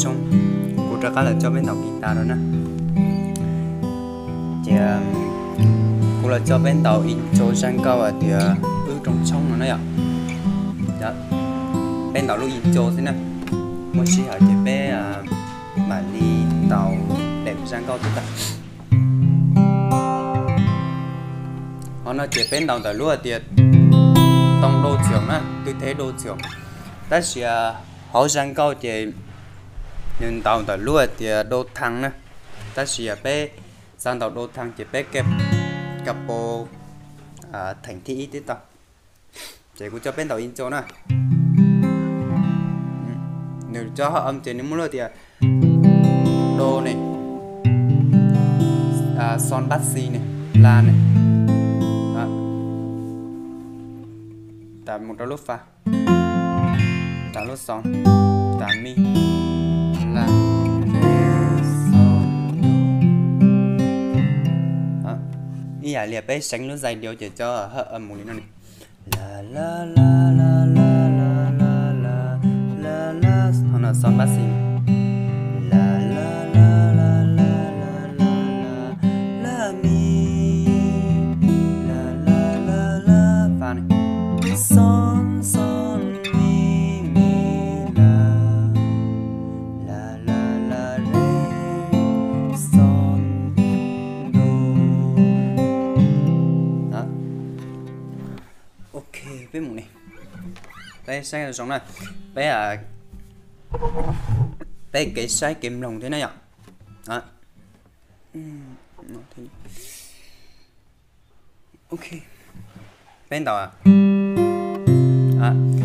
Tshoob, kuv rov qab los coj peb ntaus guitar no na. Ces kuv los coj peb ntaus intro zaj nkauj hais tias wb rooj tshoob no na yom. Peb ntaus lub intro xwb na, muaj sij hawm ces peb mam li ntaus daim zaj nkauj twg tag. Qhov no ces peb ntaus ntawm lub hais tias too đô trưởng na, tư thế đô trưởng. Tab sis hauv zaj nkauj ces nws ntaus ntawm lub hais tias đô thăng na. Tab sis peb xav ntaus đô thăng ces peb capo theem thib ib twb tau. Ces kuv coj peb ntaus intro na. Nws cov haj âm ces nws muaj lub tias đô ne, son bát si ne, la ne, tas mus rau lub fa, tas lub son, tas mi, la, re, son, do. Ib yam li peb seev lub dây điệu ces cov haj âm mus li no ne. Qhov no son bát si. Fa ne, son, son, mi, mi, la, la, la, la, re, son, do. Ok, peb mus ne. Peb saib zoo na. Peb, peb kev saib kev mloog thiab na yom. Ok, peb ntaus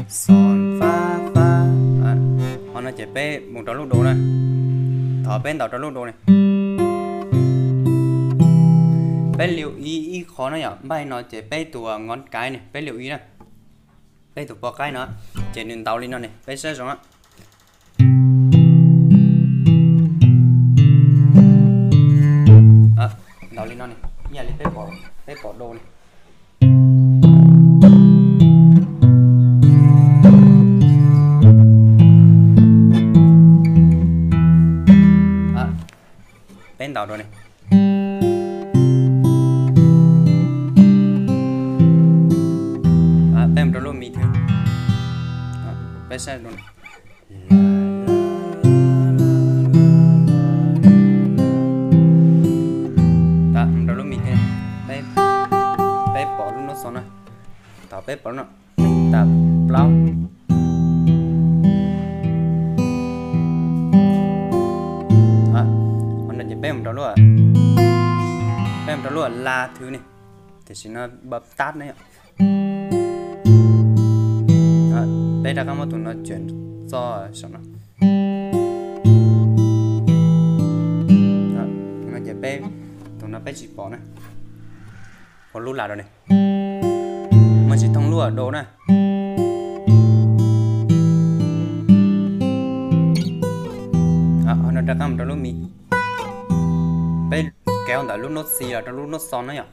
son fa fa. Qhov no ces peb mus rau lub đô na. Thov peb ntaus rau lub đô ne. Peb lưu ý ib qho na yom, npaj no ces peb tus ngón cái ne, peb lưu ý na. Peb tus pov qaib no ces nws ntaus li no ne, peb saib zoo na. Ntaus li no ne, ib yam li peb pom đô ne. Peb ntaus dua ne. Peb mus rau lub mi thwb. Peb saib dua ne. Mus rau lub mi thwb. Peb pom lub nốt son na. Thaum peb pom lub no, tas plaub. Qhov no ces peb mus rau lub, peb mus rau lub la thwb ne, tiam sis no bấm tắt ne yom. Peb rov qab muab tus no chuyển txog saum no. No ces peb, tus no peb tsis pom na. Ua lub la rau ne. Muaj tsis thooj lub đô na. Qhov no rov qab mus rau lub mi. Peb kéo ntawm lub nốt si los rau lub nốt son na yom.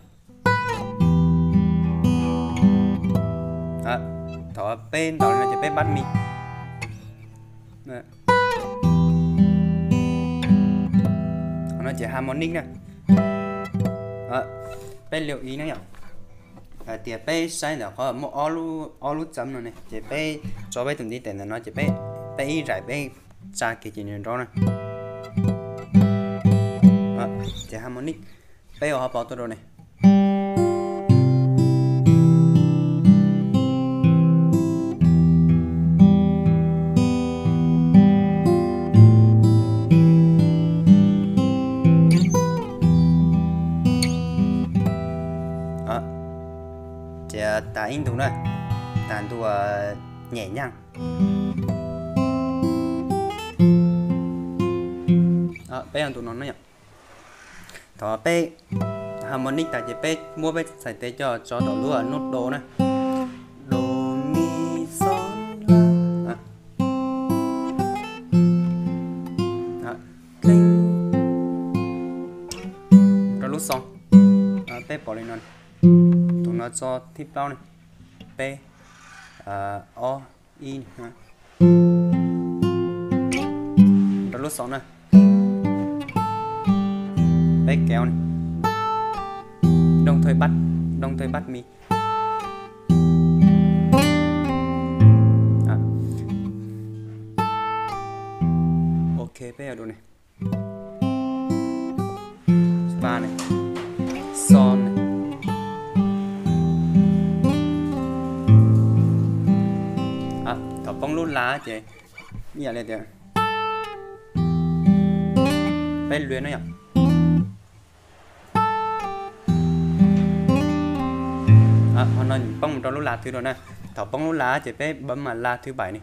Thaum peb ntaus li no ces peb bấm mi. Qhov no ces harmonic na. Peb lưu ý na yom. Hais tias peb saib ntawm qhov muaj ob lub chấm no ne, ces peb tso peb tus ntiv tes ntawm no ces peb ib zaim peb tsa kiag ces nws nrov na. Ces harmonic, peb ua hauv paus tuaj rau ne. Ces tas ib ntu na, tas ntu nhẹ nhàng. Peb ua ntu no na yom. Thaum peb harmonic tas ces peb muab peb txhais tes coj tso tom lub nốt đô na. Đô, mi, son, la. Rau lub son. Peb pom li no. Tus no tso thib plaub ne. Peb, ob, ib. xos na. Peb kéo này. Đồng thời bắt, đồng thời bắt mi. À. Ok, peb vào đồ này. Fa này. Sol này. À, thaum poob lub la ces ib yam li tias peb lua no yom. Ho no poob mus rau lub la thứ rồi na. Thaum poob lub la ces peb bấm mà la thứ bảy này.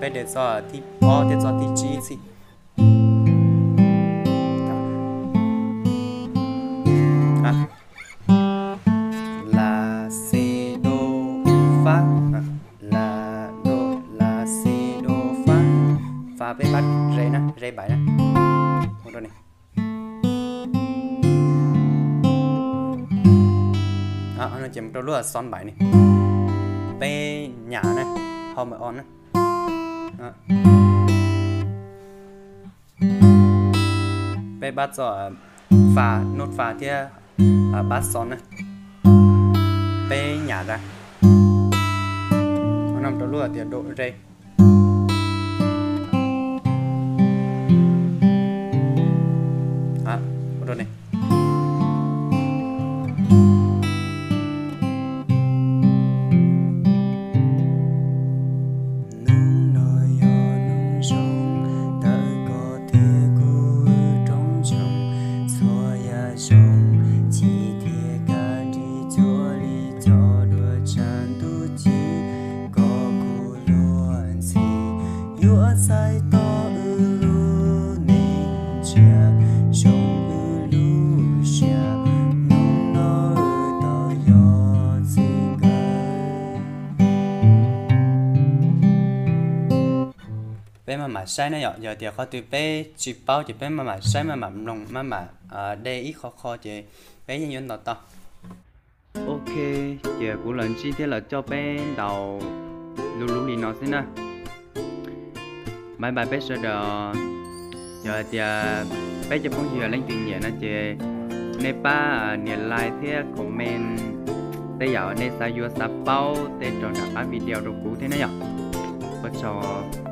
Peb de txoj thib ob thiab txoj thib tsib xwb. La, si, do, fa. La, do, la, si, do, fa. Fa peb bắt re na, re bảy na. Ua rau ne. Ces mus rau lub sol bảy ne. Peb nyam na, home on na. Peb bắt txoj fa, nốt fa thiab bass sol na. Peb nyam ra. Ho no mus rau lub tias do re. Ua rau ne. Hnub no yog hnub zoo, tawm koj thiab kuv wb rooj ntsoog, txhua yam zoo, chim thiab kaj nrig cuag li cov duab tshav ntuj ci, koj kuj luag ntxhi, yuav txais tos wb lub neej ntsia, zoo wb lub siab, hnub no wb tau yog txij nkawm. Peb maj mam saib na yom, yog tias qhov twg peb tsis paub ces peb maj mam saib, maj mam mloog, maj mam de ib qho qho ces peb yeej yuav ntaus tau. Ok, ces kuv los ntsib thiab los coj peb ntaus lub lub li no xwb na. Bye bye peb sawv daws. Yog hais tias peb cov phooj ywg leej twg nyiam no ces nej pab nias like thiab comment tej yam nej xav yuav xav paub tej rau nram qab video rau kuv thiab na yom. Ua tsaug.